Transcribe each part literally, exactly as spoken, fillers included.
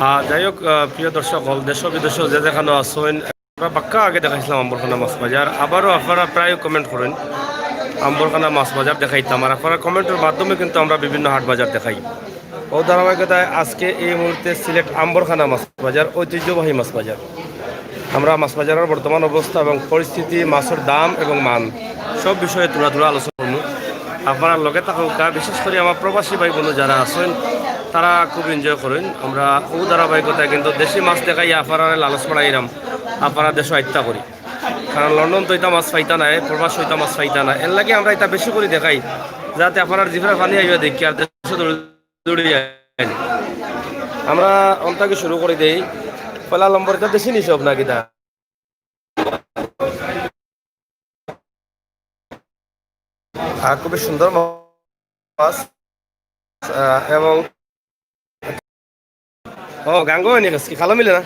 আহ, যাই হোক, আহ, প্রিয় দর্শক অকল, দেশ বিদেশ যে যেখানো আছইন, আমরা বাক্কা আগে দেখাইছিলাম আম্বরখানা মাছ বাজার, আবারও আপনারা প্রায় কমেন্ট করেন আম্বরখানা মাছ বাজার দেখাইতাম, আর আপনারা কমেন্টের মাধ্যমে কিন্তু আমরা বিভিন্ন হাট বাজার দেখাই। ও ধারাবাহিকতায় আজকে এই মুহূর্তে সিলেট আম্বরখানা মাছ বাজার, ঐতিহ্যবাহী মাছ বাজার। আমরা মাছ বাজারের বর্তমান অবস্থা এবং পরিস্থিতি, মাছের দাম এবং মান, সব বিষয়ে থুড়া থুড়া আলোচনা করব। আপনারা লগে থাকুক্কা, বিশেষ করে আমার প্রবাসী ভাই বন্ধু যারা আছেন, তারা খুব এনজয় করেন। আমরা ও ধারাবাহিকতায় কিন্তু দেশি মাছ দেখাই আপনারা লালচ বাড়াইরাম, আপনারা দেশো আইত্তা করি। কারণ লন্ডন তো ইতা মাছ পাইতা না, প্রবাস ইতা মাছ পাইতা না, এর লাগি আমরা ইতা বেশি করি দেখাই, যাতে আপনারা জিভর পানি আইবা দেখি আর দেশো দৌড়ি দৌড়ি আইন। আমরা অন্তাকে শুরু করি দেই। পয়লা নম্বর ইতা দেশি নি সব না কিতা? আর খুবই সুন্দর মাছ, আহ, এবং ও, গাঙ্গো হয়নি খেসকি, কালো মিলে না?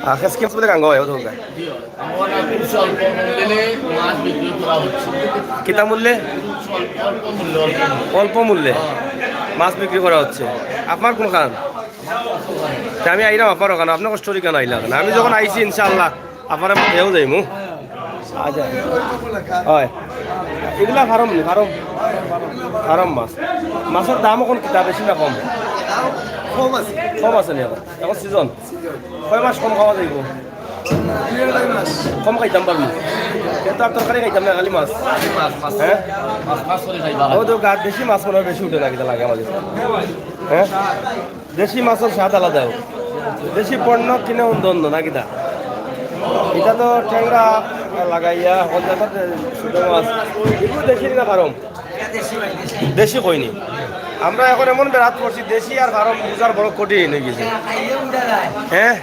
আহ, খেসকি মাছ বলে গাঙ্গো হয়, ও তো গাঙ্গো। আমার খুব স্বল্প মূল্যে মাছ বিক্রি করা হচ্ছে। কিতা মূল্যে? স্বল্প, অল্প মূল্যে, অল্প মূল্যে। অল্প মূল্যে মাছ বিক্রি করা হচ্ছে। আপনার কোনখান? তে আমি আইলাম আপনার ওখানে, আপনার কষ্ট কেন আইলাম না? আমি যখন আইছি ইনশাআল্লাহ আপনারা মাঠেও যাইমু। আচ্ছা, হয়। এগুলা ফার্ম নি, ফার্ম? ফার্ম মাছ। মাছের দাম এখন কিতা বেশি না কম? কম আছে। কম আছে নি এখন? এখন সিজন। কয় মাস কম খাওয়া যাইব? দুই আড়াই মাস। কম খাইতাম পারবো। কিন্তু আর তরকারি খাইতাম না, খালি মাছ। খালি মাছ, মাছ। হ্যাঁ? মাছ, মাছ করে খাইবা। ও তো গাছ বেশি মাছ মনে হয় বেশি উঠে না, কিতা লাগে আমাদের। হ্যাঁ? দেশি মাছের স্বাদ আলাদা। দেশি পণ্য কিনে অন্ধ অন্ধ না কিতা? এটা তো টেংরা লাগাইয়া, হলদা সাথে ছোট মাছ। এগুলো দেশি না ফার্ম? দেশি কইনি। আমরা এখন এমন বেড়াত পড়ছি, দেশি আর ফার্ম বুঝার বড় কঠিন হয়ে গেছে। হ্যাঁ?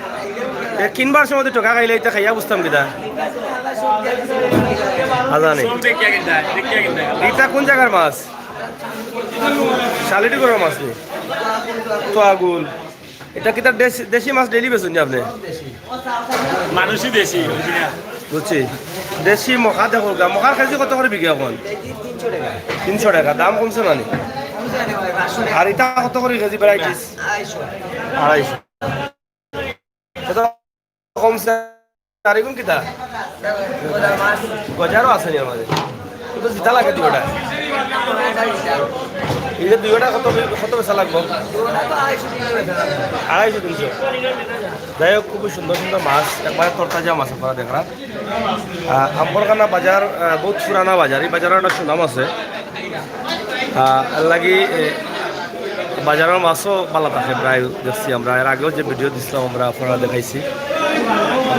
এ কিনবার সময় তো টেকা খাইলে এটা খাইয়া বুঝতাম কিতা? আদা নেই। এটা কোন জায়গার মাছ? শালিটি করার মাছ নি? তো আগুন। এটা কিতা দেশি, দেশি মাছ ডেইলি বেচুন নি আপনি? মানুষই দেশি, বুঝছি না। বুঝছি। দেশি মখা দেখো গা, মখার কেজি কত করে বিকে এখন? তিনশো টাকা। দাম কমছে না নি? আর এটা কত করে কেজি ভ্যারাইটিস? আড়াইশো। এটা কমছে। আর এগুন কিতা? গজারও আছে নি আমাদের? কিন্তু জিতা লাগে দুইটা। এই যে দুইটা কত, কত পয়সা লাগবো? আড়াইশো, তিনশো। যাই হোক, খুবই সুন্দর সুন্দর মাছ, একবারে তরতাজা মাছ আপনারা দেখরা। আহ, আম্বরখানা বাজার, আহ, বহুত পুরানা বাজার, এই বাজারর একটা সুনাম আছে। আহ, এর লাগি, এ, বাজারর মাছও ভালা থাকে, প্রায় দেখছি আমরা। এর আগেও যে ভিডিও দিছিলাম আমরা, আপনারা দেখাইছি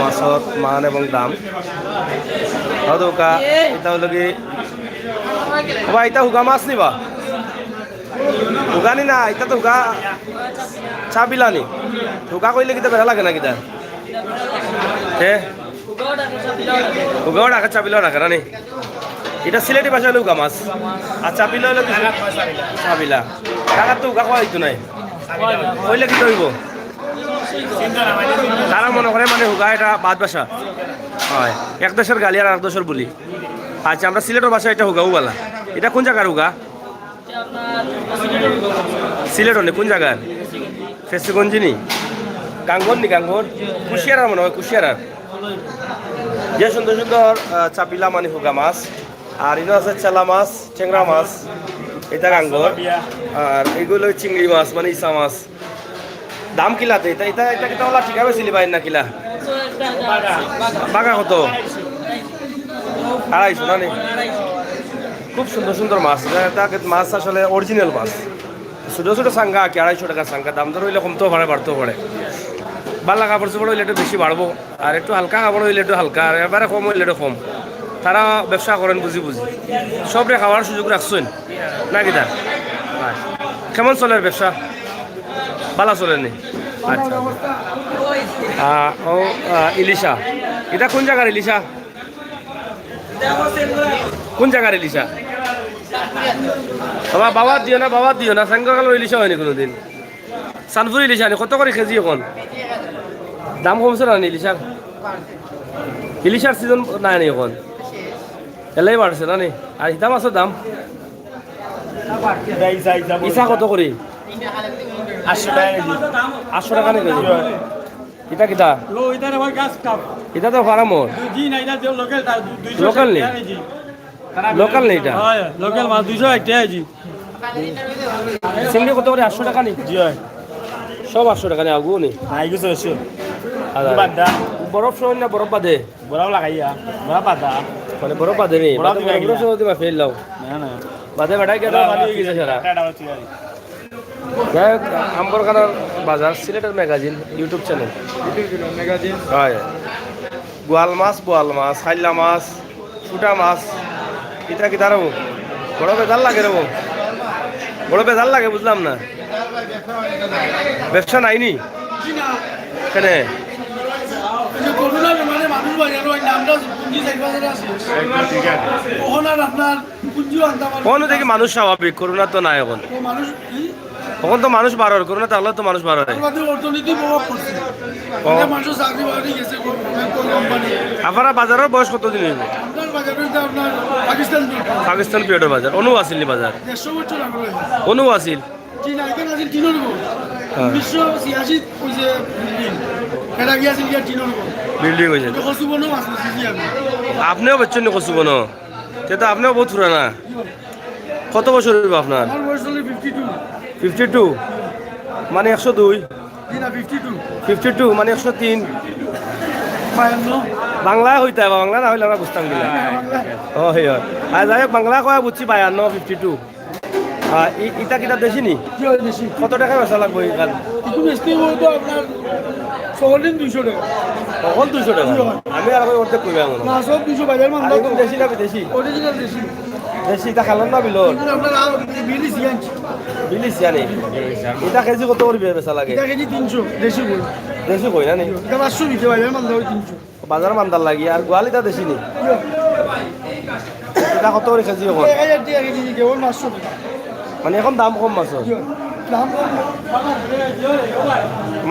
মাছর মান এবং দাম। হয়তো ওকা, এটা হলো কি, ও ভাই, এটা হুগা মাছ নি বা? হুগা নি না, এটা তো হুগা চাপিলা নি। হুগা কইলে কিতা বেড়া লাগে না কিতা? হে? হুগাও ডাকে, চাপিলাও ডাকে না নি? এটা সিলেটি ভাষা হলো হুগা মাছ। আর চাপিলা হলো কি? চাপিলা। ঢাকার তো হুগা কওয়া হইতো নাই। কইলে কিতা হইব? তারা মনে করে মানে হুগা এটা বাদ ভাষা। হয়। এক দেশের গালি আর এক দেশের বুলি। আচ্ছা, আমরা সিলেটের ভাষায় এটা হুগাও বলা। এটা কোন জায়গার হুগা? সিলেট অনে কোন জায়গার? ফেসিগঞ্জ নি? গাঙ্গর নি, গাঙ্গর? কুশিয়ারার মনে হয়, কুশিয়ারার। যে সুন্দর সুন্দর, আহ, চাপিলা মানে হুগা মাছ। আর ইনো আছে চেলা মাছ, টেংরা মাছ। এটা গাঙ্গর। আর এগুলো চিংড়ি মাছ, মানে ইসা মাছ। দাম কিলাতে? এটা, এটা, এটা কিতা ওলা ঠিক আছে, সিলি বাইর না কিলা? বাগা কত? আড়াইশো না নি? খুব সুন্দর সুন্দর মাছ। এটা, এটা মাছ আসলে অরিজিনাল মাছ। ছোট ছোট সাঙ্গা আর কি, আড়াইশো টাকা সাঙ্গা। দাম দর হইলে কমতেও পারে, বাড়তেও পারে। বালা কাপড় চোপড় হইলে একটু বেশি বাড়বো, আর একটু হালকা কাপড় হইলে একটু হালকা, আর এবারে কম হইলে একটু কম। তারা ব্যবসা করেন বুঝি বুঝি, সবরে খাওয়ার সুযোগ রাখছেন না কিতা? হ্যাঁ। কেমন চলের ব্যবসা? বালা চলের নি? আচ্ছা। আহ, ও, আহ, ইলিশা, এটা কোন জায়গার ইলিশা? কোন জায়গার ইলিশা? বাবা, বাবা দিও না, বাবা দিও না, সাঙ্গকালের ইলিশা হয়নি কোনোদিন। সানপুর ইলিশা নি, কত করে কেজি এখন? দাম কমছে না নি ইলিশার? ইলিশার সিজন নাই নি এখন? এলাই বাড়ছে না নি? আর ইতা মাছের দাম? ইসা কত করে? আটশো টাকা কেজি। আটশো টাকা নি কেজি? ইটা কিতা? ও, ইটা রে ভাই, গাছ কাপ। ইটা তো ফার্মর। জি না, ইটা যে লোকাল টা, দু-, দুইশো লোকাল নি? ষাট টাকা কেজি। লোকাল নি ইটা? হয়, লোকাল মাছ দুইশো ষাট টাকা কেজি। চিংড়ি কত করি? আটশো টাকা নি? জি হয়। সব আটশো টাকা নি, আগুও নি? না, এগুলো ছয়শো। আচ্ছা। বাদ দা। বরফ সহ না বরফ বাদে? বরফ লাগাইয়া, বরফ বাদা। মানে বরফ বাদে নি? বরফ বাদে দিবা বরফ গিয়া। সহ দিবা, ফেল দাও। না, না। বাদে বেটায় গেলে না, পানি না, হয়ে গেছে সারা। এটা, এটা হচ্ছে আর কি। যাই হোক, আম্বরখানার বাজার, সিলেটের magazine, YouTube channel. YouTube channel, magazine. হয়। গোয়াল মাছ, বোয়াল মাছ, খাইল্লা মাছ, ফুটা মাছ, ইটা কিতা রে? বড় বেজার লাগে রে। বড় বেজার লাগে, বুঝলাম না। ব্যবসা নাই নি? কেনে? এই যে করোনার মানে মানুষ বাজারো হয় না, আমরা পুঞ্জি চার পাঁচ হাজার আছে। একদম ঠিক আছে। ওখানে আর আপনার পুঞ্জিও আনতে পারবো কোন না। দেখি মানুষ স্বাভাবিক, করোনা তো নাই এখন। তো মানুষ কি? এখন তো মানুষ বাড়ার, করোনা থাকলে তো মানুষ বাড়ার। আমাদের অর্থনীতি প্রভাব পড়ছে। ও। অনেক মানুষ চাকরি বাকরি গেছে, কোন, কোন কোম্পানি। আপনারা বাজারর বয়স কতদিন হইব? আপনার বাজার হইতে আপনার পাকিস্তান period। পাকিস্তান period বাজার। অনু আছিল নি বাজার? দেড়শো বছর আগে হয়েছে। অনু আছিল? জি না, এখানে আছিল টিনের ঘর। হ্যাঁ। উনিশশো ছিয়াশি ওই যে বিল্ডিং। এর আগে আছিল গিয়া টিনের ঘর। বিল্ডিং হয়েছে। এটা কচু বনও আছে, বুঝছি আমি। আপনিও বেচছেন নি কচু বনো? তে তো আপনিও বহুত পুরানা। কত বছর হইব আপনার? আমার বয়স হলো fifty two। Fifty two? মানে একশো দুই? জি না, fifty two। Fifty two মানে একশো তিন। বায়ান্ন। বাংলায় হইতে হবে, বাংলা না হইলে আমরা বুঝতাম কি না। বাংলা। ও, হয়, হয়। আর যাই হোক, বাংলা কয়া বুঝছি বায়ান্ন, fifty two। আর ই-, ইটা কিতা দেশি নি? জি, হয়, দেশি। কত টাকা বেচা লাগবো এই কাল? একটু বেচতে হইব তো আপনার সকাল দিন দুইশো টাকা। সকাল দুইশো টাকা? জি, হয়। আমি আর ওই অর্ধেক কইবা মনে হয়। না, সব দুইশো, বাজার আর মান্দা এখন তো। দেশি না বিদেশি? Original দেশি। দেশি, ইটা খালার না বিলর? এগুলো আপনার আর বিলিসি আনছি। বিলিসি আনি? ইটা কেজি কত করে বেচা লাগে? ইটা কেজি তিনশো, দেশি কই। দেশি কই না নি? ইটা পাঁচশো বিকে, বাজার মান্দা ওই তিনশো। বাজার মান্দার লাগি, আর গোয়ালিটা দেশি নি? ইটা কত করে কেজি এখন? এক হাজার টাকা কেজি, কেবল পাঁচশো টাকা। মানে এখন দাম কম মাছর? দাম কম।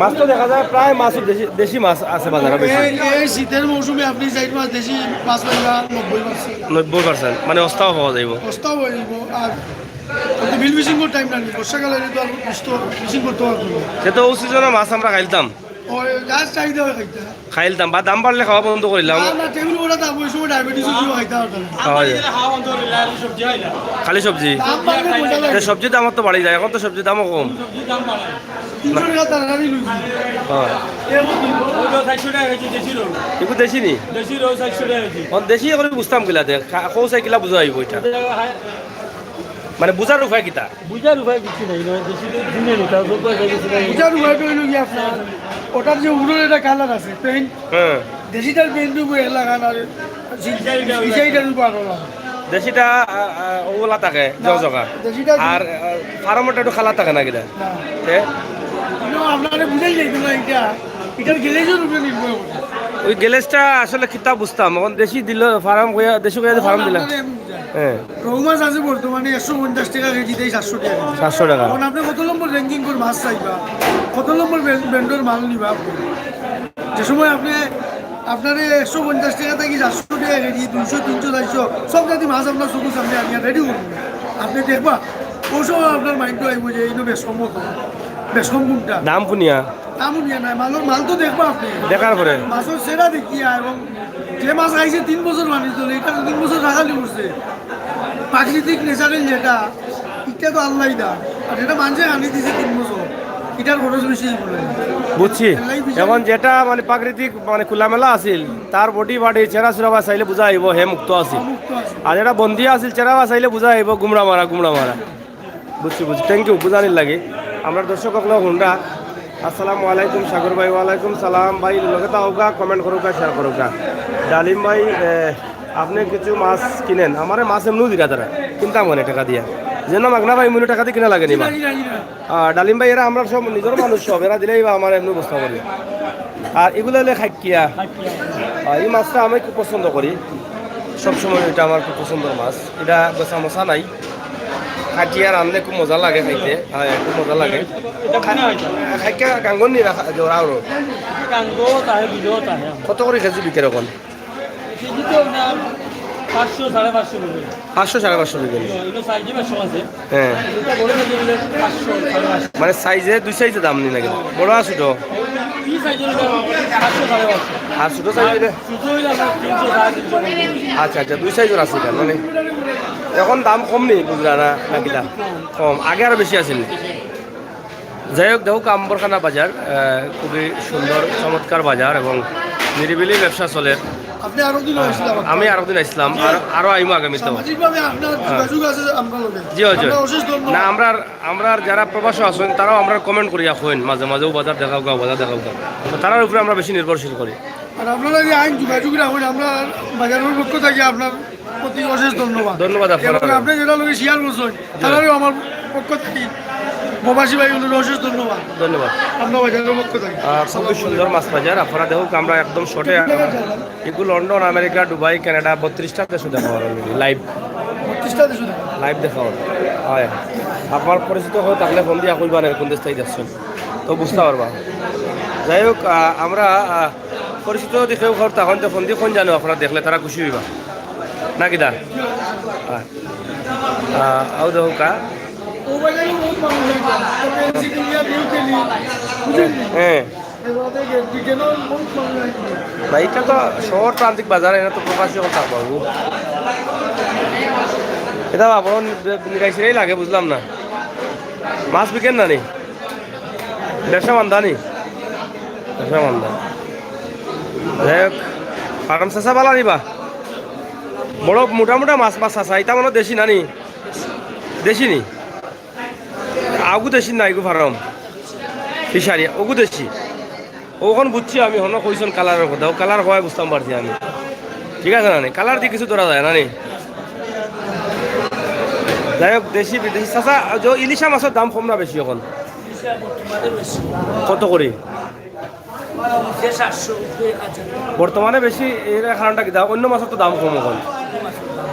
মাছ তো দেখা যায় প্রায় মাছ দেশি, দেশি মাছ আছে বাজারে বেশি। এই, এই শীতের মৌসুমে আপনি চাইর মাছ দেশি মাছ পাইবা নব্বই percent। নব্বই percent, মানে সস্তাও পাওয়া যাইব। সস্তাও হয়ে যাইব। আর তো বিল ফিশিং করার টাইম না, বর্ষাকালে তো আর ফিশিং করতে পারবো না। সে তো ওই সিজনে মাছ আমরা খাইলতাম। ওই যার চাহিদা হয় খাইতে। খাইলতাম, বা দাম বাড়লে খাওয়া বন্ধ করিলাম। না, না, টেবিল ওরা তো ওই সময় ডায়াবেটিস হইলেও খাইতে পারতো না। হয়। খালি সবজি? দাম বাড়লে মজা লাগে। তে সবজির দাম তো বাড়ি যায়, এখন তো সবজির দামও কম। তিনশো টাকা তরকারি লইছি। হয়। ওই তো চারশো টাকা হয়েছে দেশি রোল। এগুলো দেশি নি? দেশি রোল চারশো টাকা হয়েছে। এখন দেশি এখন বুঝতাম কিলা দে, খা-, খোসাই কিলা বুঝা হইব এটা? মানে বুঝার উপায় কিতা? বুঝার উপায় কিছু নাই, নয় দেশি তো দিনে নি, তার উপর পয়সা কিছু নাই। বুঝার উপায় তো হইল কি আপনার, ওটার যে উড়োর একটা কালার আছে, পেইন্ট, হ্যাঁ। ডিজিটাল পেইন্ট উপরে লাগান আর ফিশারিটার উপর আরো লাগান। দেশিটা, আ, আ, ওলা থাকে, না, জকজকা। দেশিটা আর, আ, ফার্মটা একটু খালা থাকে না কিনা? না। এ? না, আপনারে বুঝাই যাইতো না এটা। এটার গ্লেজের উপরে নির্ভর করে। ওই গ্লেজটা আসলে কিতা বুঝতাম, এখন দেশি দিল, ফার্ম কইয়া, দেশি কইয়া ফার্ম দিলাম। আপনারে আমি বুঝাই। হ্যাঁ। রৌ মাছ আছে বর্তমানে একশো পঞ্চাশ টাকা কেজি, দেয় সাতশো টাকা কেজি। সাতশো টাকা। এখন আপনি কত নম্বর র্যাঙ্কিং করে মাছ চাইবা, কত নম্বর ব্র্যান্ড-, ব্র্যান্ডের মাল নিবা আপনি? যে সময় আপনি, আপনারে একশো পঞ্চাশ টাকা থাকি সাতশো টাকা কেজি, দুইশো, তিনশো, চারশো, সব জাতি মাছ আপনার চোখের সামনে আনিয়া রেডি করবো। আপনি দেখবা, ওই সময় আপনার মাইন্ডও আইব যে এই বেশ কম মতো, বেশ কম কোনটা। দাম শুনিয়া? দাম শুনিয়া নাই, মালর মাল তো দেখবা আপনি। দেখার পরে? মাছর চেহারা দেখিয়া এবং যে মাছ খাইছে তিন বছর পানির তলে, এটা তো তিন বছর রাখালি করছে। প্রাকৃতিক ন্যাচারাল যেটা, এটা তো আল্লাহ দা। আর এটা মানষে আনি দিছে তিন বছর, এটার খরচ বেশি বলে। বুঝছি। আল্লাহ বিচার এখন যেটা মানে প্রাকৃতিক মানে খোলামেলা আছিল, তার বডি বাডি চেহারা চুরা বা চাইলে বুঝা আইব হে মুক্ত আছিল। মুক্ত আছে। আর যেটা বন্দি আছিল চেহারা বা চাইলে বুঝা আইব গুমরা মারা, গুমরা মারা। বুঝছি, বুঝছি। Thank you, বুঝানির লাগি। আমরা দর্শক অকল হুনরা। আসসালামু আলাইকুম সাগর ভাই। ওয়ালাইকুম সালাম ভাই, লগে থাকউক্কা, comment করউক্কা, share করউক্কা। ডালিম ভাই, এ, আপনি কিছু মাছ কিনেন, আমারে মাছ এমনিও দিরা তারা, কিনতাম মানে টাকা দিয়া। যেন মাগনা ভাই, মনে টাকা দিয়ে কিনা লাগে নি বা? জি না, জি না, জি না। আহ, ডালিম ভাই, এরা আমরা সব নিজের মানুষ সব, এরা দিলেই বা আমার এমনি বস্তা করি। আর এগুলো হলে খাইকিয়া। খাইকিয়া। আহ, এই মাছটা আমি খুব পছন্দ করি, সবসময় এটা আমার খুব পছন্দের মাছ। এটা বেচা মশা নাই, খাইকিয়া রানলে খুব মজা লাগে খাইতে। হ্যাঁ, খুব মজা লাগে। এটা কোন হয়? খাইকিয়া গাঙ্গন নি রাখা, জোড়া ওর। গাঙ্গো তাহে, বিলো তাহে। কত করে কেজি বিকের এখন? কেজি তো আপনার পাঁচশো, সাড়ে পাঁচশো বিকেল। পাঁচশো, সাড়ে পাঁচশো বিকেল। এটা সাইজে পাঁচশো আছে। হ্যাঁ। এটা বড় সাইজে হলে পাঁচশো, সাড়ে পাঁচশো। মানে সাইজে, দুই সাইজে দাম নি নাকি? বড় আর ছোট? এই সাইজে হলে পাঁচশো, সাড়ে পাঁচশো। আর ছোট সাইজ হলে? ছোট হলে আপনার তিনশো, সাড়ে তিনশো। আচ্ছা, আচ্ছা, দুই সাইজের আছে এটা, মানে এখন দাম কম নি বুঝলা না, নাকি দাম কম? আগে আরো বেশি আছিল। যাই হোক, দেখো আম্বরখানা বাজার, আহ, খুবই সুন্দর, চমৎকার বাজার এবং নিরিবিলি ব্যবসা চলে। আপনি আরো দিন আইছিলাম। আমি আরো দিন আইছিলাম, আর আরো আইমু আগামীতে। সামাজিকভাবে আপনার হ্যাঁ। যোগাযোগ আছে আপনার লগে। জি, জি। আপনার অশেষ ধন্যবাদ। না, আমরার, আমরার যারা প্রবাসী আছেন, তারাও আমরার comment করিয়া কইন মাঝে মাঝে, "ও বাজার দেখাও গা, ও বাজার দেখাও গা।" তো তারার উপরে আমরা বেশি নির্ভরশীল করি। আর আপনারা যে আইন যোগাযোগ রাখেন, আমরা বাজারের পক্ষ থেকে আপনার প্রতি অশেষ ধন্যবাদ। ধন্যবাদ আপনারা। এবং আপনি যেটা লোকে share করছেন, তারারও আমার পক্ষ থেকে প্রবাসী ভাইগুলোর অশেষ ধন্যবাদ। ধন্যবাদ। আমরা বাজারের পক্ষ থেকে। আহ, খুবই সুন্দর মাছ বাজার। আপনারা দেখুন, আমরা একদম short-এ, এগু লন্ডন, আমেরিকা, দুবাই, কানাডা, বত্রিশটা দেশো দেখা অর already, live। বত্রিশটা দেশো দেখা। Live দেখা অর। হয়। আপনার পরিচিত হয়ে থাকলে ফোন দিয়া কইবা না কোন দেশ থেকে দেখছেন, তো বুঝতে পারবা। যাই হোক, আহ, আমরা, আহ, পরিচিত যদি কেউ হর, তখন তো ফোন দিয়ে কোন জানো আপনারা দেখলে তারা খুশি হইবা। না কিতা? হ্যাঁ। আহ, আও দেখো কা? হ্যাঁ। না, এটা তো শহর প্রান্তিক বাজার, এটা তো প্রকাশ্যে কথা বাবু। এটা বাবু, নিকাইছিলেই লাগে, বুঝলাম না। মাছ বিকেন না নি? ব্যবসা মান্দা নি? ব্যবসা মান্দা। যাই হোক, ফার্ম চাচা বালা নিবা? বড় মোটা মোটা মাছ, মাছ চাচা, এটা মনে হয় দেশি না নি? দেশি নি? আগু দেশি না, এগু ফার্ম? ফিশারি, ওগু দেশি। ওখান বুঝছি আমি, হনো কইছন কালারের কথা, ও কালার হয় বুঝতাম পারছি আমি। ঠিক আছে না নি? কালার দিয়ে কিছু ধরা যায় না নি? যাই হোক, দেশি বিদেশি। চাচা, যে ইলিশা মাছের দাম কম না বেশি এখন? কত করি? বর্তমানে বেশি এর কারণটা কিতা? অন্য মাছের তো দাম কম এখন।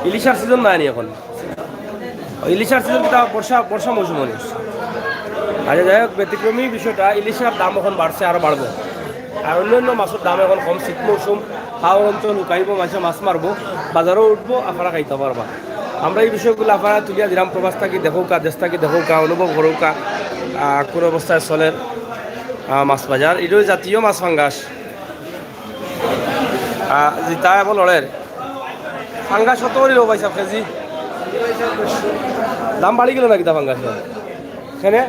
ইলিশার সিজন নাই নি এখন। ইলিশার সিজন কিতা? বর্ষা, বর্ষা মৌসুম মানে। আচ্ছা, যাই হোক, ব্যতিক্রমী বিষয়টা, ইলিশার দাম এখন বাড়ছে, আরো বাড়বো। আর অন্য অন্য মাছের দাম এখন কম, শীত মৌসুম, হাওর অঞ্চল হুকাইবো, মাছে মাছ মারবো, বাজারও উঠবো, আপনারা খাইতে পারবা। আমরা এই বিষয়গুলো আপনারা তুলিয়া দিলাম, প্রবাস থাকি দেখউক্কা, দেশ থাকি দেখউক্কা, অনুভব করউক্কা, আহ, কোন অবস্থায় চলের, আহ, মাছ বাজার। এটাই জাতীয় মাছ ফাঙ্গাস। আহ, যেটা এমন লড়ের। ফাঙ্গাস কত করি লো ভাই সাহেব কেজি? দাম বাড়ি গেল নাকি তা ফাঙ্গাস? কেনে?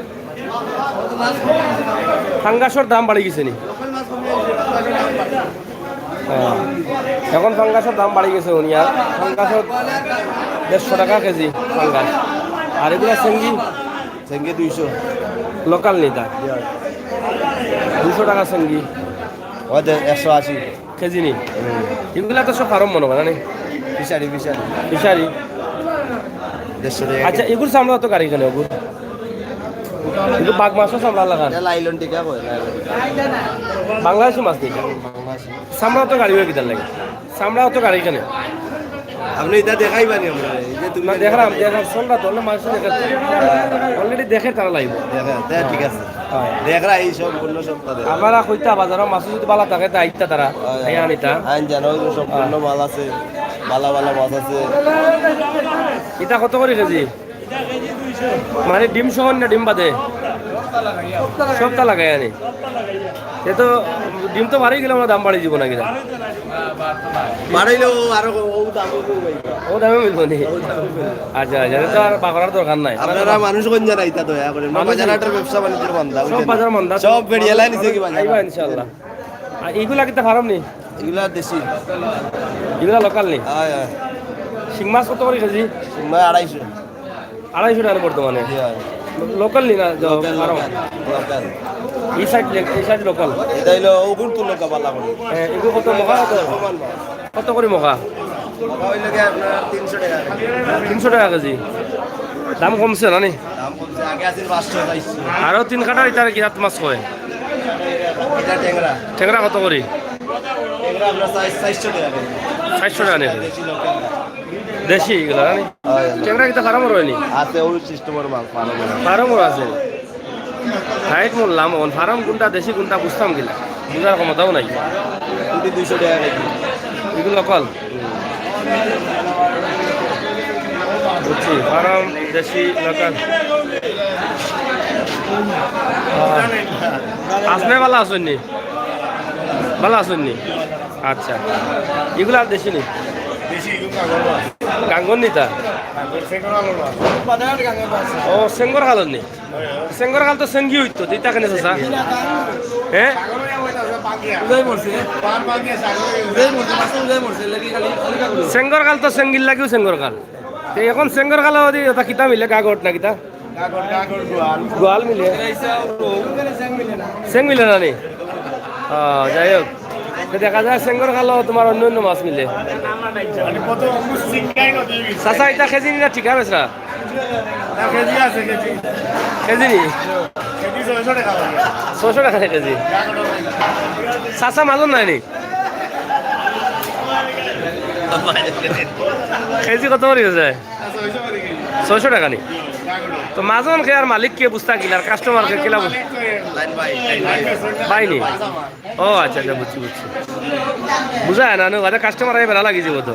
ফাঙ্গাসর দাম বাড়ি গেছে নি? হ্যাঁ। এখন ফাঙ্গাসর দাম বাড়ি গেছে, উনি আর ফাঙ্গাসর দেড়শো টাকা কেজি ফাঙ্গাস। আর এগুলা সেঙ্গি? সেঙ্গি দুইশো। লোকাল নি তা? দুইশো টাকা সেঙ্গি। ওদের একশো আশি। কেজি নি? হুম। এগুলা তো সব ফার্ম মনে হয় না নি? Fishery, fishery. ফিশারি? দেড়শো টাকা আচ্ছা, কেজি। এগুর চামড়া তো গাড়ি কেনে, এগুর? এগুর বাঘ মাছও চামড়া লাগান? এটা লাইলন টিকা কয়, লাইলন। বাংলাদেশি মাছ দেখি। বাংলাদেশি। চামড়া তো গাড়ি হয় কিতার লাগে? চামড়া তো গাড়ি কেনে? আপনি এটা দেখাইবা নি আমরা? এই যে তুমি না, দেখলাম, দেখলাম, চামড়া তো অন্য মাছ দেখে। Already দেখে তারা লাইব। দেখে, দে, ঠিক আছে। হ্যাঁ। দেখরা এই সম্পূর্ণ সপ্তাহ দেখরা। আমরা কইতা বাজারো মাছ যদি বালা থাকে, তা আইতা তারা। হ্যাঁ। এই আনিতা। আইন জানো, ওই যে সম্পূর্ণ হ্যাঁ। মাল আছে, বালা বালা মাছ আছে। এটা কত করি কেজি? মানে ডিম সহ না ডিম বাদে? সবটা লাগাই আনি। এ তো ডিম তো বাড়ি গেলে আমরা দাম বাড়ি দিব না কিনা? বাড়াইলেও আরো ও দাম অইবো ভাই। ও দামে মিলবো নি? আচ্ছা, আচ্ছা, এটা তো আর বাকরার দরকার নাই। আপনারা মানুষ কোন জায়গায় ইতা দয়া করে? মানুষ বাজার হাটের ব্যবসা বাণিজ্য মান্দা, সব বুঝলেন? বাজার মান্দা। সব বেরিয়ে লাইন নিছে কি বাজার? আইবা ইনশাআল্লাহ। আর এইগুলা কিতা ফার্ম নি? এগুলা দেশি। এগুলা লোকাল নি? হ্যাঁ, হ্যাঁ। শিং মাছ কত করি কেজি? শিং মাছ আড়াইশো। আড়াইশো টাকা বর্তমানে? জি, হ্যাঁ। লোকাল নি না, ফার্ম? Local, local. এই সাইড লে-, এই সাইড লোকাল? এটা হইলো অগুর তো লোকাল বালা করে। হ্যাঁ, এগুলো কত মখা কত? সমান ভাব। কত করি মখা? মখা হইলো কি আপনার তিনশো টাকা। তিনশো টাকা কেজি? দাম কমছে না নি? দাম কমছে, আগে আছিল পাঁচশো, চারশো। আরো তিন কাটার ইতারে কি জাত মাছ কয়? এটা টেংরা। টেংরা কত করি? টেংরা আপনার চার-, চারশো টাকা কেজি। চারশো টাকা নি? দেশি লোকাল। দেশি এগুলা না নি? হ্যাঁ, হ্যাঁ। টেংরা কিতা ফার্মর অয় নি? আছে, ওই সিস্টেমর মাল, ফার্মর। ফার্মর আছে। রাইট বললাম, অখন ফার্ম কোনটা, দেশি কোনটা বুঝতাম কিনা, বুঝার ক্ষমতাও নাই। কোটি দুইশো টাকা কেজি। এগুলো লোকাল? বুঝছি, ফার্ম, দেশি, লোকাল। আপনে ভালা আছইন নি? ভালা আছইন নি? আচ্ছা, ইগুলা আর দেশি নি? গাঙ্গর নিতা? ও, সেঙ্গর খালর নি? সেঙ্গর খাল তো সেঙ্গি অইতো, দিতা কেনে চাচা? হ্যাঁ? সেঙ্গর খাল তো সেঙ্গির লাগিউ সেঙ্গর খাল। তে এখন সেঙ্গর খালো দি ওটা কিতা মিলে, গাগট না কিতা? গোয়াল মিলে। সেং মিলে না নি? আহ, যাই হোক, তো দেখা যায় সেঙ্গর খালো তোমার অন্য অন্য মাছ মিলে। চাচা, ইটা কেজি নি না ঠিকা বেচরা? কেজি নি? ছয়শো টাকা কেজি। চাচা, মাজন নাই নি? কেজি কত করি অইছে? ছয়শো টাকা নি? তো মাজন কে আর মালিক কে বুঝতা কিলা, আর কাস্টমার কে কিলা বুঝ-, ভাই নি? ও আচ্ছা, আচ্ছা, বুঝছি, বুঝছি। বুঝা যায় না, নো, বাদে কাস্টমার আইয়া বেড়া লাগি যাইবো তো।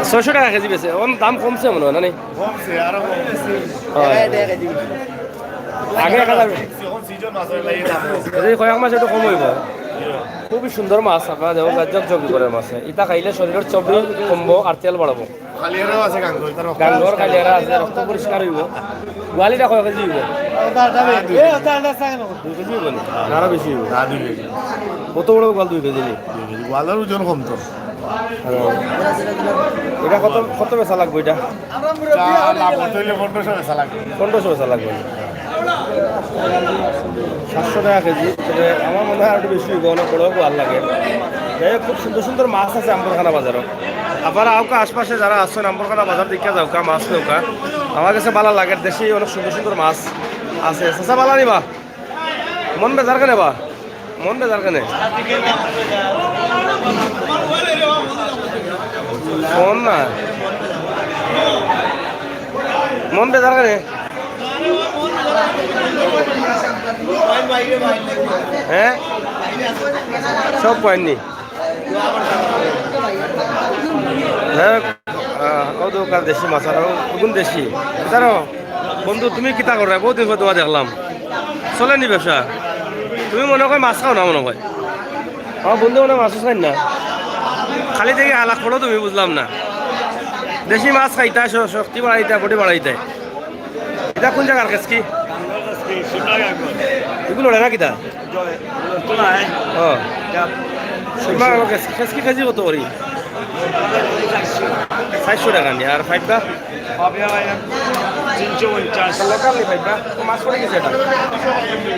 ছয়শো টাকা কেজি বেচে, অখন দাম কমছে মনে অয়, না নি? কমছে, আরো কমছে। হয়। আগে এক হাজার। এখন সিজন আছে, এই দাম কমছে। এই কয়েক মাস একটু কম অইবো। খুবই সুন্দর মাছ, আপনারা দেখো, ঝকঝকি করে মাছ। ইটা খাইলে শরীরর চর্বি কমবো আর তেল বাড়বো। কালিয়ারও আছে গাঙ্গর। গাঙ্গর কালিয়ারা আছে, রক্ত পরিষ্কার অইবো। গোয়ালিটা কয় কেজি অইবো? দুই কেজি অইবো নি? না, আরো বেশি অইবো। না, দুই কেজি। কত বড় গোয়াল, দুই কেজি নি? দুই কেজি। গোয়ালর ওজন কম তো। আর ইটা কত, কত বেচা লাগবো ইটা? ইটা লাভ করতে অইলে পনেরোশো বেচা লাগবো। পনেরোশো বেচা লাগবো নি? সাতশো টাকা কেজি। তবে আমার মনে অয় আরো একটু বেশি অইবো, অনেক বড় গোয়াল লাগে। যাই হোক, খুব সুন্দর সুন্দর মাছ আছে আম্বরখানা বাজারো। আপনারা আউক্কা আশপাশে যারা আছইন, আম্বরখানা বাজার দেখিয়া যাউক্কা, মাছ নেউক্কা। আমার গেছে ভালা লাগে, দেশি অনেক সুন্দর সুন্দর মাছ আছে। চাচা, ভালা নি বা? মন বেজার কেনে বা? মন বেজার কেনে? মন না। মন বেজার কেনে? হ্যাঁ? সব পাইনি। যাই হোক, আহ, ও তো কার দেশি মাছ, আর ওগুন দেশি। জানো, বন্ধু, তুমি কিতা করো? বহুত দিন পর তোমার দেখলাম। চলে নি ব্যবসা? তুমি মনে কয় মাছ খাও না মনে কয়? আমার বন্ধু মনে হয় মাছ খাইন না। খালি দেখি হালাক পড়ো তুমি, বুঝলাম না। দেশি মাছ খাইতা, শ-, শক্তি বাড়াইতা, body বাড়াইতা। ইটা কোন জাগার খেসকি? ইগুলো লড়ে না কিতা? ও। শিমলা গাঙ্গর খেসকি, খেসকি কেজি কত করি? চাইরশো টাকা নি। আর ফাইবা? তিনশো পঞ্চাশ। লোকাল নি ফাইবা? ও, মাছ পড়ি গেছে ইটা।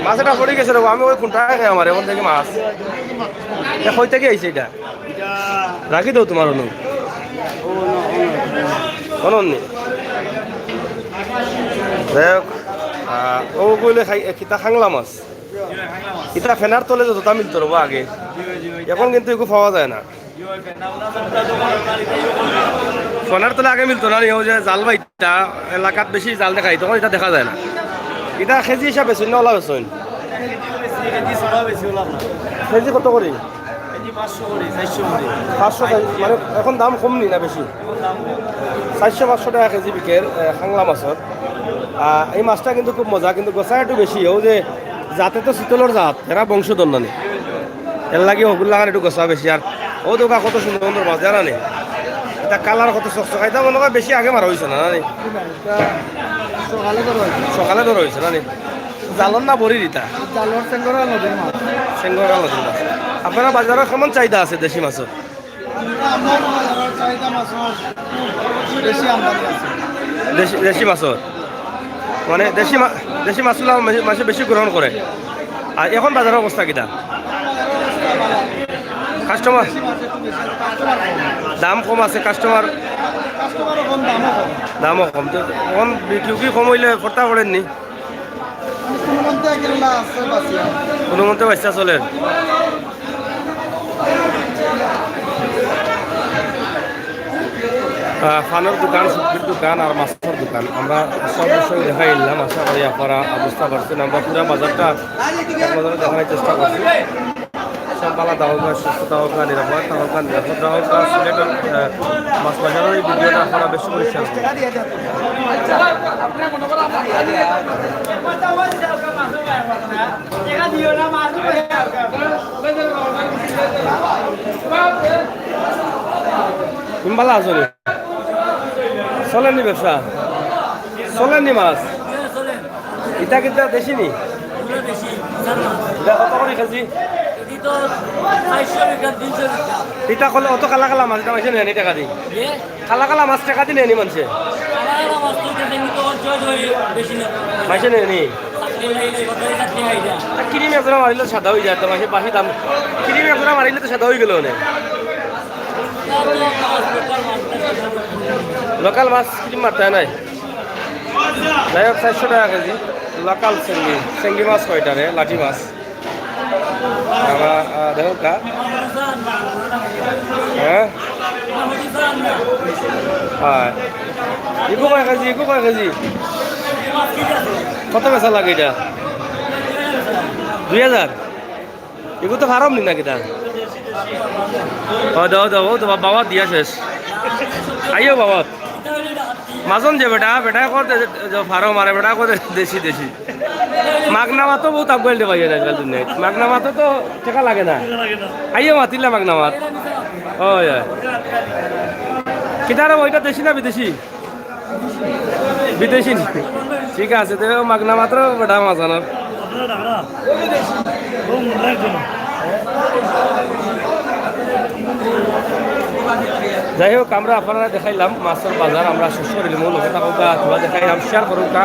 মাছ ইটা পড়ি গেছে রে, আমি ওই কোনটা খাই আমার, এখন দেখি মাছ। এ, কই থাকি আইছে ইটা? রাখি দেও তোমার অনু। অনু নি। যাই হোক, আহ, ও কইলে খাই, এ, কিতা খাংলা মাছ? ইটা ফেনার তলে যতটা মিলতো রে বা আগে, এখন কিন্তু এগু পাওয়া যায় না। ফেনার তলে আগে মিলতো না, ও যে জাল বাইতা এলাকাত বেশি জাল দেখাই, তখন ইটা দেখা যায় না। ইটা কেজি হিসাবে বেচইন না ওলা বেচইন? কেজি কত করি? পাঁচশো, মানে এখন দাম কম নি না বেশি? চাইরশো পাঁচশো টাকা কেজি বিকের, এ, খাংলা মাছর। আর এই মাছটা কিন্তু খুব মজা, কিন্তু গোসা একটু বেশি। ও যে জাতে তো চিতলর জাত, এরা বংশধর নানি। এর লাগি হগুর লাখান একটু গোসা বেশি। আর ও দেখো কত সুন্দর সুন্দর মাছ, জানা নি? ইটা কালার কত চকচকা, ইটা মনে হয় বেশি আগে মারা অইছে না, না নি? সকালে ধরা অইছে। সকালে ধরা অইছে, না নি? জালর না বড়ির ইটা? জালর, সেঙ্গরা নদীর মাছ। সেঙ্গরা নদীর মাছ। আপনারা বাজারো কেমন চাহিদা আছে দেশি মাছর? আমরা বাজারো চাহিদা মাছর বেশি আমদানি আছে। দেশি, দেশি মাছর? মানে দেশি মা-, দেশি মাছগুলা মা-, মানষে বেশি গ্রহণ করে। আর এখন বাজারর অবস্থা কিতা? কাস্টমার? দাম কম আছে, কাস্টমার? কাস্টমারও কম, দামও কম। দামও কম। তো এখন বিক্রি কি কম অইলে ফরতা পড়ের নি? কোনো মতে বাঁচিয়া চলের। আহ, পানর দোকান, সবজির দোকান আর মাছর দোকান। আমরা সব বিষয় দেখাইলাম, আশা করি আপনারা বুঝতা পারছইন। আমরা পুরা বাজারটা আপনারারে দেখানোর চেষ্টা করছি। সব ভালা থাকউক্কা, সুস্থ থাকউক্কা, নিরাপদ থাকউক্কা, নিরাপদ রাখউক্কা। সিলেটর, আহ, মাছ বাজারর এই ভিডিওটা আপনারা বেশি করি শেয়ার করুন। তুমি ভালা আছো নি? চলের নি ব্যবসা? চলের নি মাছ? ইতা কিতা দেশি নি? ইতা কত করি কেজি? ইতা কইলে অত কালা কালা মাছ, ইতা মানষে নেয় নি টেকা দি? কালা কালা মাছ টেকা দি নেয় নি মানষে? মানষে নেয় নি? আর ক্রিম একজোড়া মারিলে সাদা অই যায়, তো মানষে বাসি দাম। ক্রিম একজোড়া মারিলে তো সাদা অই গেল অনে। লোকাল মাছ ক্রিম মারতে হয় নাই। যাই হোক, চাইরশো টেকা কেজি লোকাল চেংগি। চেংগি মাছ কয়টা রে? লাঠি মাছ। আবার, আহ, দেখো কা। হ্যাঁ? হয়। ইগু কয় কেজি? ইগু কয় কেজি? কত বেচা লাগে ইটা? দুই হাজার? ইগু তো ফার্ম নি না কিতা? ও, দাও, দাও, ও তো বাবা দিয়া শেষ। আইও বাবা। মাজন যে বেটা, বেটা কর দে, যে ফার্ম মারে, বেটা কর দে, দেশি, দেশি। মাগনা মাতো বহুত আগুয়াইল দে ভাই, আজকাল দুনিয়াত। মাগনা মাতো তো টেকা লাগে না। আইও মাতিলা মাগনা মাত। ওই, ওই। কিতারে ওইটা দেশি না বিদেশি? বিদেশি নি? ঠিক আছে, তে মাগনা মাত্র বেটা মাছ আনার। যাই হোক, আমরা আপনারা দেখাইলাম মাছের বাজার, আমরা শেষ করিলাম। লগে থাকউক্কা, তোমরা দেখাইলাম, শেয়ার করউক্কা,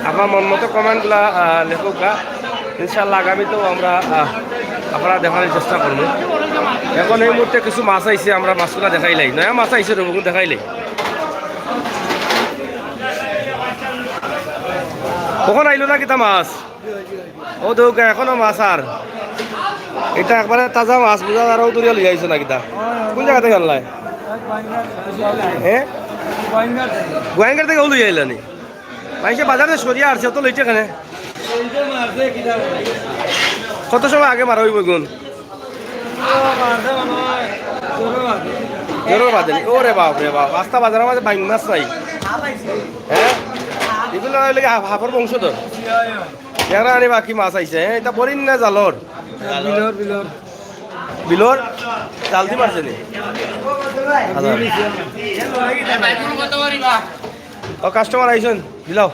আপনার মন মতো কমেন্টগুলা, আহ, লেখউক্কা। ইনশাআল্লাহ আগামীতেও আমরা, আহ, আপনারা দেখানোর চেষ্টা করবো। এখন এই মুহূর্তে কিছু মাছ আইছে, আমরা মাছগুলা দেখাইলাই, নয়া মাছ আইছে, রবগুন দেখাইলাই। কখন আইলো না কিতা মাছ? ও দেখউক্কা, এখনো মাছ আর। ইটা একবারে তাজা মাছ, বুঝা যায়, ও দূরে লই আইছো না কিতা? কোন জাগা থাকি আনলায়? হ্যাঁ? গোয়াইনঘাট থাকি ও লই আইলা নি? মানষে বাজারে সরিয়া আরছে, অত লইছে কেনে? কত সময় আগে মারা অইবো ইগুন? জোরর বাদে নি? ওরে বাপ রে বাপ, আস্তা বাজারর মাঝে বাইং মাছ নাই। হ্যাঁ? ইগুলা অইলে কি হাফ-, হাফর বংশধর? এরা আনি বাকি মাছ আইছে, হ্যাঁ? ইটা বড়ি না জালর? বিলর, বিলর। বিলর? জাল দি মারছে নি? ও, কাস্টমার আইছইন, দিলাও।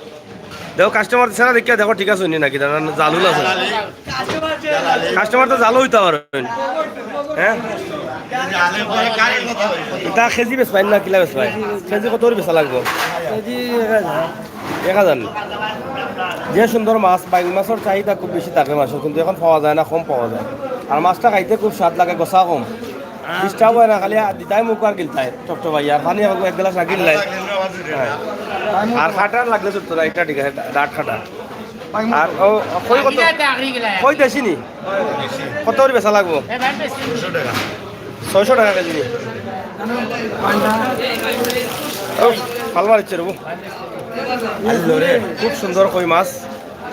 দেখো, কাস্টমার ছাড়া দেখিয়া দেখো, ঠিক আছে নি নাকি? না, না, জালুল আছে। কাস্টমার তো জালও অইতা পারে। হ্যাঁ? ইটা কেজি বেচবায় না কিলা বেচবায়? কেজি কত করি বেচা লাগবো? কেজি এক হাজার। এক হাজার নি? যে সুন্দর মাছ, বাইং মাছর চাহিদা খুব বেশি থাকে মাছর, কিন্তু এখন পাওয়া যায় না, কম পাওয়া যায়। আর মাছটা খাইতে খুব স্বাদ লাগে, গোসা কম। ডিস্টার্ব অয় না, খালি দিতায় মুখ আর গিলতায়, টপটপাইয়া, আর পানি এক, এক গ্লাস না গিললাই। হ্যাঁ। আর খাটার লাগলে চলতো না, ইটা ঠিক আছে, ডাট খাটা। আর ও, কই কত? কই দেশি নি? কত করি বেচা লাগবো? ছয়শো টেকা কেজি নি? ও, ফাল মারিচ্ছে রে বউ। খুব সুন্দর কই মাছ।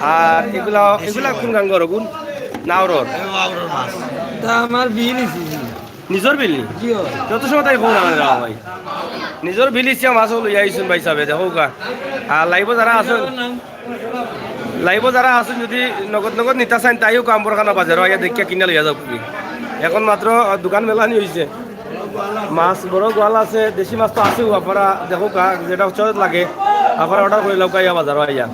আর ইগুলা, ইগুলা কোন গাঙ্গর গুন? নাওরর। ইটা আমার বিল ইছি। নিজর বিল নি? জি অয়। যত সময় তাই ফোন আমার ভাই। নিজর বিল ইসিয়া মাছ লইয়া আইছইন ভাই সাবে, দেখউক্কা। আর লাইভো যারা আছইন, লাইভো যারা আছইন, যদি নগদ নগদ নিতা চাইন, তাইও কাম্বরখানা বাজারো আইয়া দেখিয়া কিনা লইয়া যাও তুমি। এখন মাত্র, আহ, দোকান মেলানি অইছে। মাছ বড় গোয়াল আছে, দেশি মাছ তো আছেউ, আপনারা দেখউক্কা, যেটা চয়েস লাগে, আপনারা অর্ডার করি লউক্কা, আইয়া বাজারো আইয়া।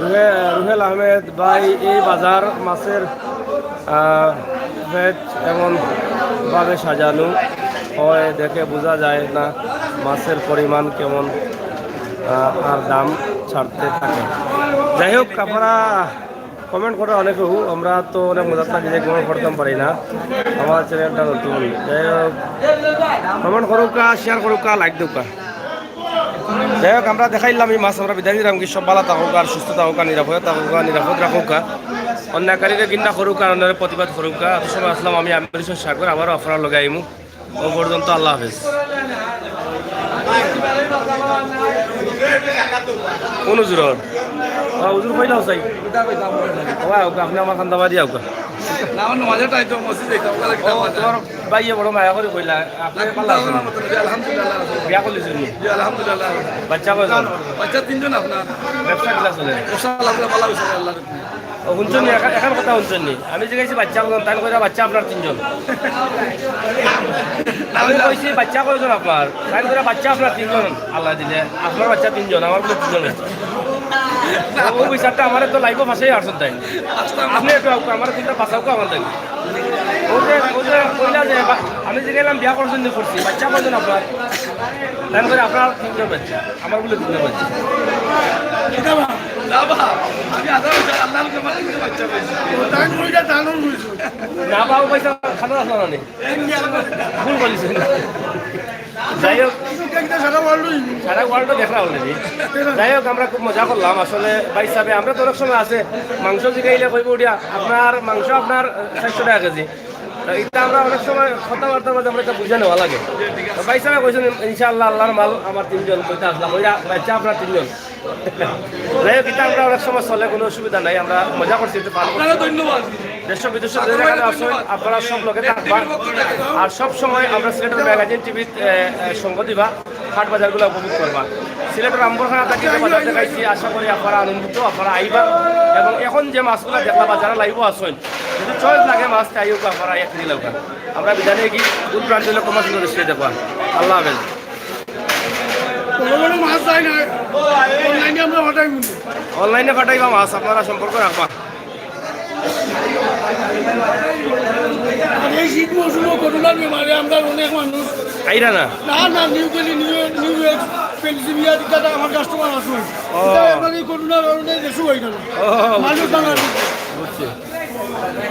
রুহে-, রুহেল আহমেদ ভাই, এই বাজার মাছের, আহ, ভেজ এমন ভাবে সাজানো হয়, দেখে বোঝা যায় না মাছের পরিমাণ কেমন, আহ, আর দাম ছাড়তে থাকে। যাই হোক, আপনারা কমেন্ট করা অনেকে হু, আমরা তো অনেক মজার থাকি যে কমেন্ট করতাম পারি না, আমার চ্যানেলটা নতুন। যাই হোক, কমেন্ট করউক্কা, শেয়ার করউক্কা, লাইক দেউক্কা। যাই হোক, আমরা দেখাইলাম এই মাছ, আমরা বিদায় দিলাম কি, সব ভালা থাকউক্কা আর সুস্থ থাকউক্কা, নিরাপদে থাকউক্কা, নিরাপদ রাখউক্কা, অন্যায়কারীরে ঘৃণা করউক্কা আর অন্যায়রে প্রতিবাদ করউক্কা। অত সময় আসলাম আমি আমির হোসেন সাগর, আবারও আপনার লগে আইমু। ও পর্যন্ত আল্লাহ হাফেজ। কোন হুজুর ওর? ও হুজুর কইলাও চাই। ও ভাই, ওকে আপনি আমার খান্দাবাড়ি আউক্কা। না, আমার নমাজের টাইম তো মসজিদ দেখতাম, ওখানে ও, কিতাব আছে। তোর ভাইয়ে বড় মায়া করি কইলা, আপনি ভালা আছেন? আলহামদুলিল্লাহ, আলহামদুলিল্লাহ। বিয়া করলি শুনি? জি, আলহামদুলিল্লাহ। বাচ্চা কয়জন? বাচ্চা তিনজন আপনার। ব্যবসা কিলা চলে? ব্যবসা আলহামদুলিল্লাহ, ভালা হইছে, আল্লাহর হুকুমে। ও, হুনছইন নি? এখান, এখান কথা হুনছইন নি? আমি জিজ্ঞাসি বাচ্চা কয়জন, তাইন কইরা বাচ্চা আপনার তিনজন। আমি কইছি বাচ্চা কয়জন আপনার? তাইন কইরা বাচ্চা আপনার তিনজন, আল্লাহ দিলে। আপনার বাচ্চা তিনজন, আমার বলে তিনজন বাচ্চা। ও বিচারটা আমারে তো লাইভও ফাঁসাই আসছেন তাই। আপনি একটু আউক, আমার তিনটা বাঁচাউক আমার তাই। ও যে, ও যে কইলা যে বা-, আমি যে গেলাম বিয়া করছেন যে করছি, বাচ্চা কয়জন আপনার? তাই করে আপনার তিনজন বাচ্চা, আমার বলে তিনজন বাচ্চা। না বা, আমি আধা বছর আল্লাহর কাছে আমার তিনজন বাচ্চা পাইছি। না বা, ও পয়সা খাতা আসলো না নি। ভুল বলছেন। যাই হোক, সারা ওয়ার্ল্ড দেখরা অলরেডি। যাই হোক, আমরা খুব মজা করলাম আসলে। ভাই সাহেব, আমরা তো অনেক সময় আছে মাংস জিগাইলে কইব উঠিয়া আপনার মাংস আপনার চারশো টাকা কেজি। তো এটা আমরা অনেক সময় কথাবার্তার মাঝে আমরা এটা বুঝে নেওয়া লাগে। তো ভাই সাহেব কইছেন, ইনশাআল্লাহ আল্লাহর মাল আমার তিনজন কইতে আসলাম, ওইটা বাচ্চা আপনার তিনজন। যাই হোক, এটা আমরা অনেক সময় চলে, কোনো অসুবিধা নাই, আমরা মজা করছি, একটু পালন করছি। আপনারা ধন্যবাদ। দেশ বিদেশে যে জায়গায় আছেন, আপনারা সব লগে থাকবা। আর সব সময় আমরা সিলেটের ম্যাগাজিন টিভির সঙ্গ দিবা, হাট বাজারগুলো উপভোগ করবা। সিলেটের আম্বরখানা থাকি যে বাজার দেখাইছি, আশা করি আপনারা আনন্দিত, আপনারা আইবা। এবং এখন যে মাছগুলো দেখলা বা যারা লাইভও আছেন, যদি চয়েস লাগে মাছ, তাই হোক আপনারা এক কিলো লাগবে। আমরা বিদায় নিয়ে কি দূর প্রান্তে লোক মাছ ধরে দেখবা। আল্লাহ হাফেজ। বড় বড় মাছ যায় না, অনলাইনে আমরা পাঠাই মনে। অনলাইনে পাঠাইবা মাছ, আপনারা সম্পর্ক রাখবা। আর এই শীত মৌসুমে করোনার বেমারে আমরা অনেক মানুষ আইরা না? না, না, New Delhi, New, New York, Pennsylvania, এটা আমার কাস্টমার আসুন। ও। এটা এবার এই করোনার কারণে দেশও হয়ে গেল। ও, মানুষ বুঝছি। দাঁড়ানো। বুঝছি।